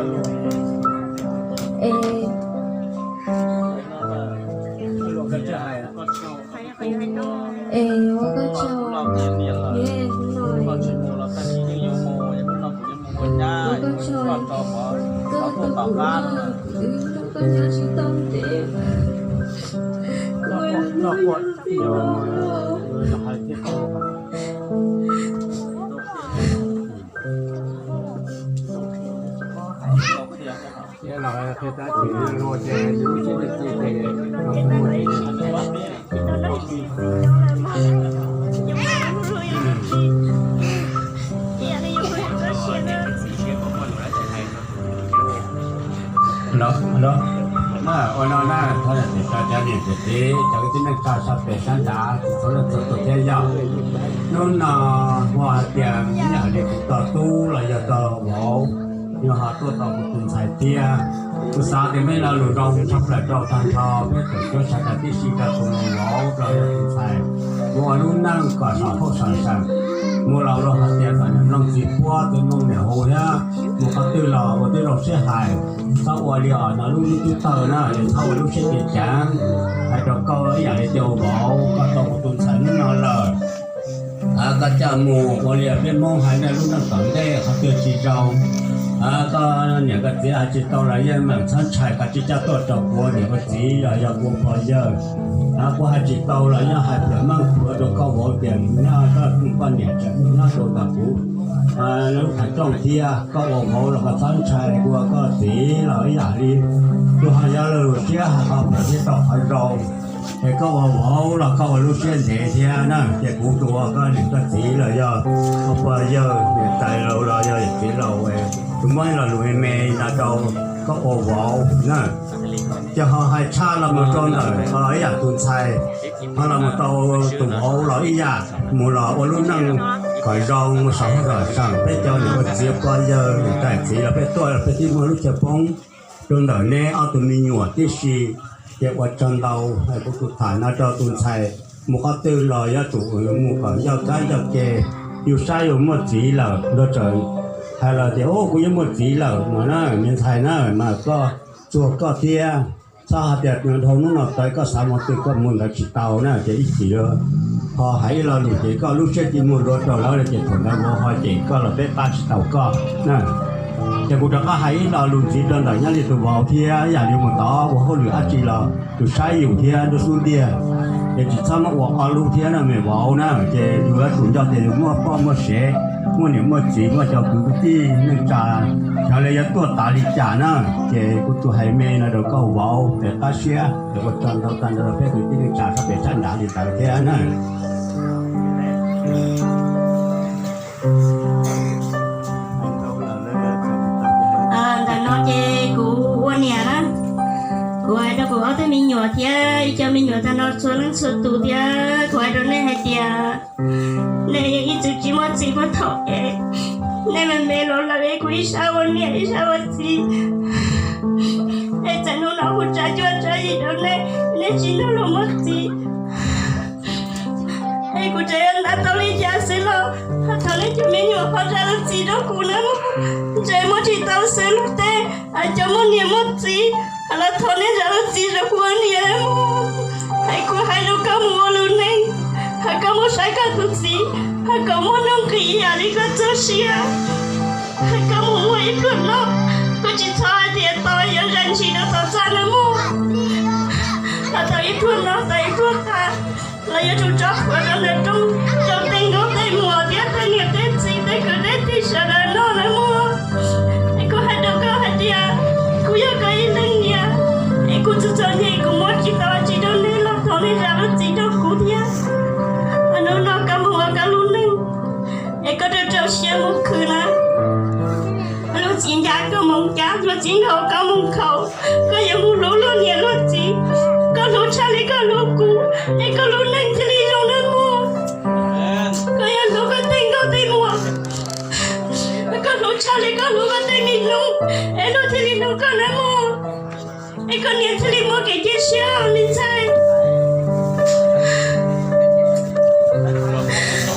Es, es ua koj tsaug, hnub no ua koj tsaug, koj tus kuv no, kuv twb nrog koj nyob tsis tau ntev, kuv ua hnub no yog tij no. Los, los, mas ua no na, thov tias cov niam cov txiv, cov kwv tij neej tsa sab pem sab nrad txhua leej txhua tus thiab yog. Hnub no ua hais tias yog li kuv tus tub los yog tus vauv, yog ho tuaj tau kuv tus ntxhais thiab. Kuv xav tias peb lo lus zoo tshaj plaws rau tag nrho peb tsoom cuab sawv daws tib si rau tus vauv los yog tus ntxhais, mus ua lub neej kom saum hauj saum seem, mus los rau hais tias kom niam mloog txiv puab, txiv mloog niam hu thiab, mus qhov twg los ua tib zoo sib hais. Txhob ua li os no lub hnub twb tawg na, txhob ua lub siab cev ceev, hais rau koj ib yam li tias ua vauv koj tau kuv tus ntxhais hnub no lawm. Koj coj mus ua li peb Hmoob hais na, lub neej tom ntej qhov twg tsis zoo, koj niam koj txiv hais tsis tau los yeej meem txhob ntshai, koj tsis coj tuaj rau kuv niam kuv txiv los yog kuv pog yawg. Kuv hais tsis tau los yeej hais plhom meej plhuav rau koj vauv tias nyob koj poj niam tseem nyob rau tom kuv lub qhov rooj thiab. Koj ua vauv los koj txhob ntshai, kuv ua koj txiv los ib yam li, tus ho yog lawv lus siab hais qhov plhom thiab tau qhov zoo. Es koj ua vauv los koj ua lub siab ntev thiab na, ces kuv tus ua koj niam koj txiv los yog koj pog yawg niam tais laus los yog yawm txiv laus, tus muab lo lus me me no rau koj ua vauv na. Ces ho hais tshaj los mus rau ntawm ib yam tus ntxhais, ho los mus tau tus vauv los ib yam, mus los ua lub neej kom zoo mus saum hauj saum seem. Peb cov niam ua txiv pog yawg niam tais txiv los peb tuaj los peb twb muaj lub chaw poob rau ntawm neb ob tug me nyuam tib si. Ces ua tsaug ntau, kuv tus tham no rau tus ntxhais mus qhov twg los yuav tsum mus kom ncauj kab ncauj ke, yus saib yus muaj txiv lawm, luag txawm hais los tias kuv yuav muaj txiv lawm mas na, me ntxhais na, mas koj txuag koj thiab. Txhob hais tias dhau hnub no tawm koj xav mus twg koj mus ntawd tsis tau na, ces ib chim ho hais ib lo lus ces koj lub siab ci muag luav rau lawv ces thaum ntawd vauv ho cem koj los peb pab tsis tau koj na. Ces kuv rov qab hais ib lo lus ntxiv rau ntawm nyob li tus vauv thiab, yam li mus tod ua hauj lwm dab tsi los yus saib yus thiab nruab xub ntiag, ces tsis txhob muab ua ob lub thiab na me vauv na. Ces yus yuav tsum nco tias yus muaj poj muaj sev, muaj niam muaj txiv, muaj cov kwv tij neej tsa, xyov li yuav tuaj tas li cas na. Ces kuv tsuas hais me no rau koj vauv pem qab siab, ces ua tsaug ntau tag nrho rau peb kwv tij neej tsa sab pem sab nrad li ntawd thiab na. Ntawm no ces kuv ua niam na, kuv hais rau kuv ob tug me nyuam thiab ib co me nyuam tag no txhua leej txhua tus thiab, kuv hais rau nej hais tias nej yeej ib txwm tsis muaj txiv puag thaum es nej me me los lawm es kuv ib sab ua niam ib sab ua txiv. Es txawm hnub no kuv tsa cuaj tsa yim rau nej, nej tsis nrog luag muaj txiv, es kuv tseem yuav ntab tau li cas xwb los thov nej cov me nyuam ho zam lub txim rau kuv na mog. Ntshe muab tsis tau xwb luag tej cov muaj niam muaj txiv, los thov nej zam lub txim rau kuv ua niam na mog. Es kuv hais rau koj mus ua lub neej, hais koj mus saib koj tus txiv, hais kom muaj nuj nqis yam li koj txoj sia. Hais koj mus muaj ib pluag no, koj tsis txhob hais tias tos yuav zam ntshis rau tom txaj na mog. Hais tau ib pluag no tau ib pluag tas, los yuav tsum tso plhuav rau ntawm rooj, rau tej nkauj tej muam thiab tej niam tej txiv tej kwv tej tij sawv daws noj na mog. Es kuv hais rau koj hais tias kuv yog koj ib leej niam, es kuv txom txom nyem kuv muab tsis tau tsis rau nej los thov nej zam lub txim rau kuv thiab. Hnub no koj mus ua koj lub neej, es koj rau rau siab mus khwv na. Luag txiv ncav koj mus ncav, luag txiv nkhaus koj mus nkhaus, koj yuav mus hlub luag niam luag txiv, koj hlub tshaj li koj hlub kuv, es koj lub neej thiaj li zoo na mog. Koj yuav hlub koj tej nkauj tej muam, koj hlub tshaj li koj hlub koj tej me nus, es luag thiaj li hlub koj na mog. Es koj niam thiaj li muaj kev cia siab me ntxhais.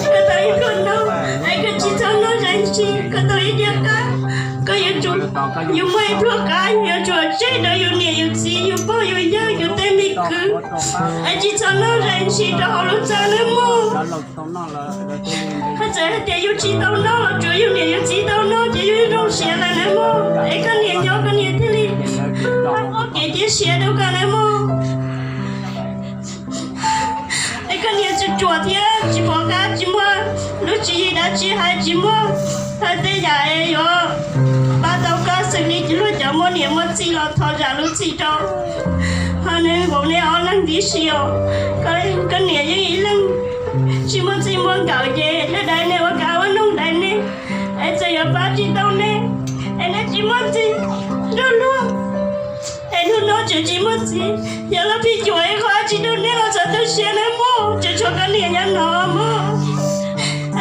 Koj tau ib pluag no, es koj tsis txhob noj zam ntshis, koj tau ib diav qab, koj yuav tsum Yus muaj ib pluag qab, yus yuav tsum tseg rau yus niam yus txiv, yus pog yus yawg, yus tej me kwv, es tsis txhob noj zais ntshis rau hauv lub txaj nawb mog. Hos txawm hais tias yus tsis tau noj los tsuav yus niam yus txiv tau noj ces yus zoo siab lawm nawb mog. Es koj niam nyob koj niam thiaj li muab kev cia siab rau koj nawb mog. Es koj niam tsuas ruam thiab tsis pom qab, tsis muaj lub tswv yim dab tsi hais, tsis muaj hais tej yam es yuav pab tau koj xws li luag cov muaj niam muaj txiv los thov zam lub txim rau. Hos nws nkaus nej ob leeg tib si os. Koj niam yeej ib leeg tsis muaj txij muaj nkawm ces nej dai nej ua kav ua noog dai nej, es txawm yuav pab tsis tau nej, es nej tsis muaj txiv nrog luag, es hnub no tseem tsis muaj txiv, yog lub phim cuam ib qho tsis rau nej los txhob tu siab nawb mog, tseem tshuav koj niam nyob no mog.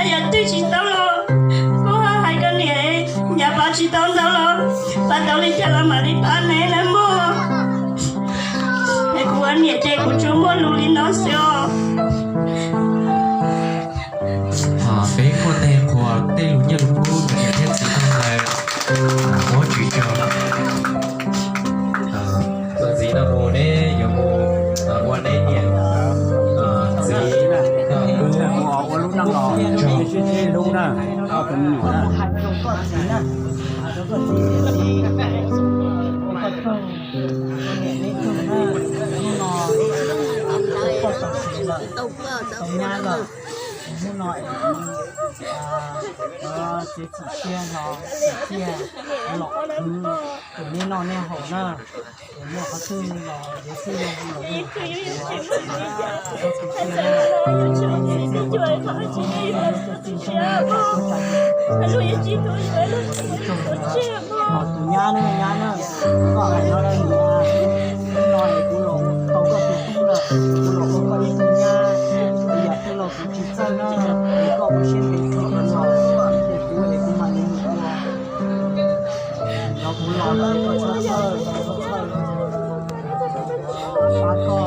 Yog twg tsis tau los kuj hais koj niam, yog pab tsis tau ntau los pab tau li cas los mam li pab neb nawb mog. Es kuv ua niam ces kuv tsuas muaj lus li no xwb os. Peb muaj neeg qhuas tej lus nyiaj lus kub rau niam thiab txiv tau ntawd, muab tswv tso. Txuas ntxiv no mus neb yuav mus ua neb niam txiv ua lub neej los tso. Hnub no, hnub no, hnub no, txiav txim siab no, txiav txiaj los khwv rau nej noj nej haus na. Muaj qhov twg los yuav xwb, los txiav txim siab na. Tus nyab na, nyab na, koj hais no, hnub no es kuv los tau koj tus tub lawm, kuv los ua koj ib tug nyab, yam twg los kuv tsis txawj na, es koj ua siab ntev txog kuv los, es kuv es kuv mam li mus ua. Yog kuv los lawm koj txhob txhawj, txhob txhawj. Pab koj,